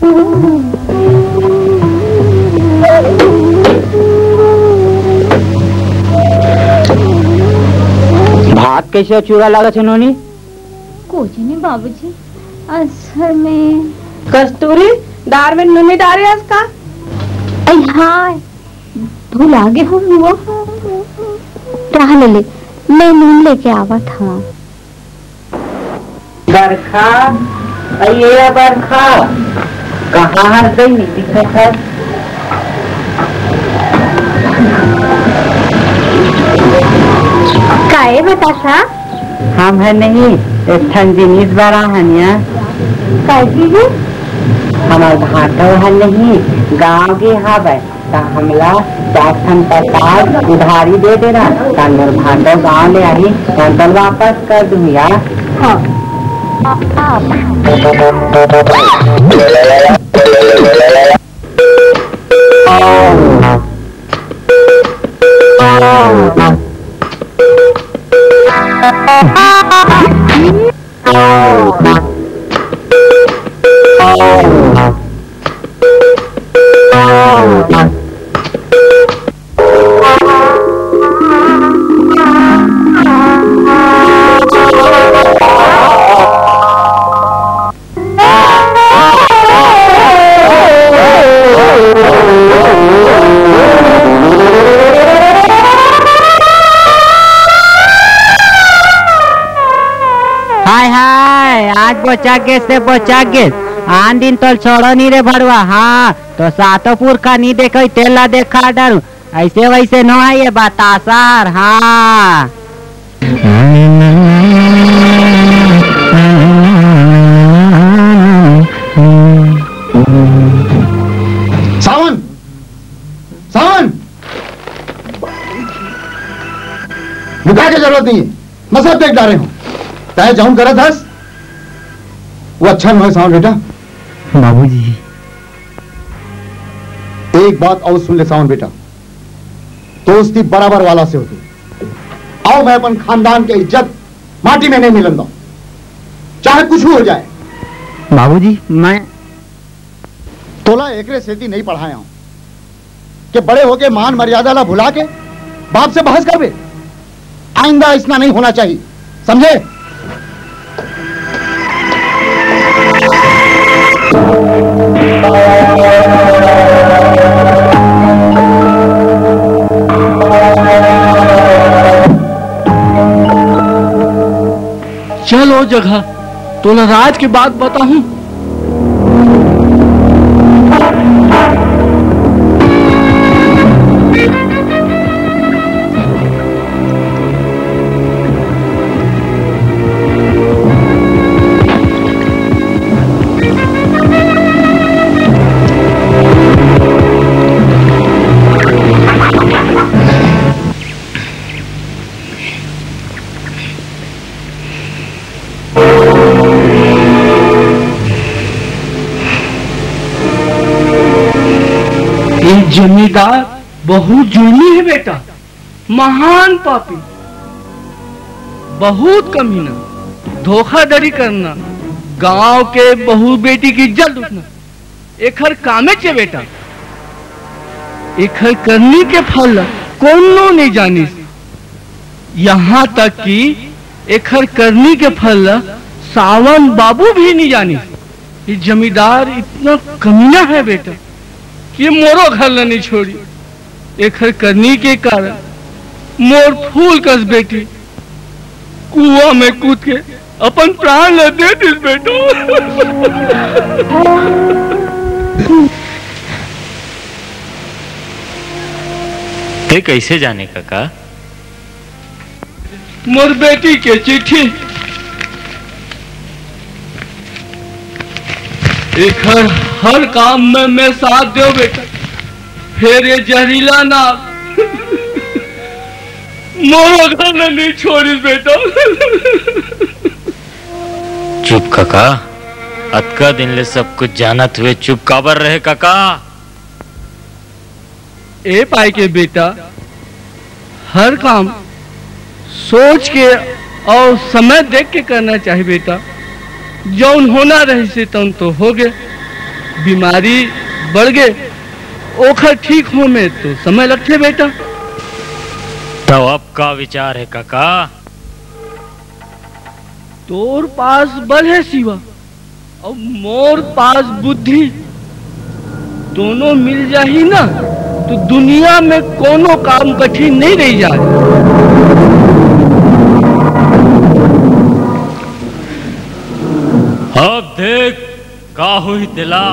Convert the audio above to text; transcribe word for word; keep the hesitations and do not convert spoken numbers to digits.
भात कइसे चूरा लागत हे नोनी? कुछ नहीं बाबूजी, असल में। कस्तूरी, दार में नून नहीं डारे हस का? अई हाय, भुला गे हंव वो। रह ले, ले, मैं नून लेके आवत हंव। बरखा, अई ये बरखा, कहाँ हस गई, नहीं दिखत हस। काए बतासा? हम ह नहीं, एक ठन जिनिस बर आहन या। का चीज? हमर भाटो ह नहीं, गाँव गे हावय, त हमला चार ठन प्रसाद उधारी दे देना, त मोर भाटो गाँव ले आही, त वापस कर दूँ या। हाँ। हाय हाय, आज बोचक गेस ते बोचक गेस। आन दिन तोल छोड़ो नी रे भड़वा। हाँ, तो सातो पुरखा नी देखो, तेला देखा डरू। ऐसे वैसे नो है ये बतासा हर, हाँ। सावन, सावन, लुकाय के जरूरत नहीं है, मैं सब देख डारे हंव। तय जौन करत हस, वो अच्छा नो है सावन बेटा। बाबूजी। एक बात अउ सुन ले सावन बेटा, दोस्ती बराबर वाला से होथे। अउ मैं अपन खानदान के इज्जत माटी में नहीं मिलन दंव, चाहे कुछ भी हो जाए। बाबूजी, मैं तोला एकरे सेती नहीं पढ़ाय हंव के बड़े होके मान मर्यादा ला भुला के बाप से बहस करबे। आइंदा अइसना नहीं होना चाहिए, समझे? चल ओ जगह, तोला राज के बात बताहूं। ये जमींदार बहुत जुर्मी है बेटा, महान पापी, बहुत कमीना, धोखाधड़ी करना, गांव के बहू बेटी की इज्जत लूटना, एखर कामेच ए बेटा। एखर करनी के फल ल कोनो नइ जानिस, यहाँ तक कि एखर करनी के फल ल सावन बाबू भी नइ जानिस। ये जमींदार इतना कमीना है बेटा कि मोरो घर ल नइ छोड़ी। एखर करनी के कारण मोर फूल कस बेटी कुआं में कूद के अपन प्राण ल दे दिस बेटा। ते कइसे जाने कका? मोर बेटी के चिट्ठी। एखर हर काम में मैं साथ देव बेटा, फेर ये जहरीला नाग मोरो घर ल नइ छोड़िस बेटा। चुप कका, अतका दिन ले सब कुछ जानत हुए चुप काबर रहे कका? ए पाय के बेटा, हर काम सोच के अउ समय देख के करना चाही बेटा। जौन होना रहिसे तौन तो होगे, बीमारी बढ़ गे, ओखर ठीक हो में तो समय लगथे बेटा। तो अब का विचार हे काका? तोर पास बल हे शिवा, अउ मोर पास बुद्धि, दोनों मिल जाही ना, तो दुनिया में कोनो काम कठिन नहीं रह जाए। अब देख का होही तेला।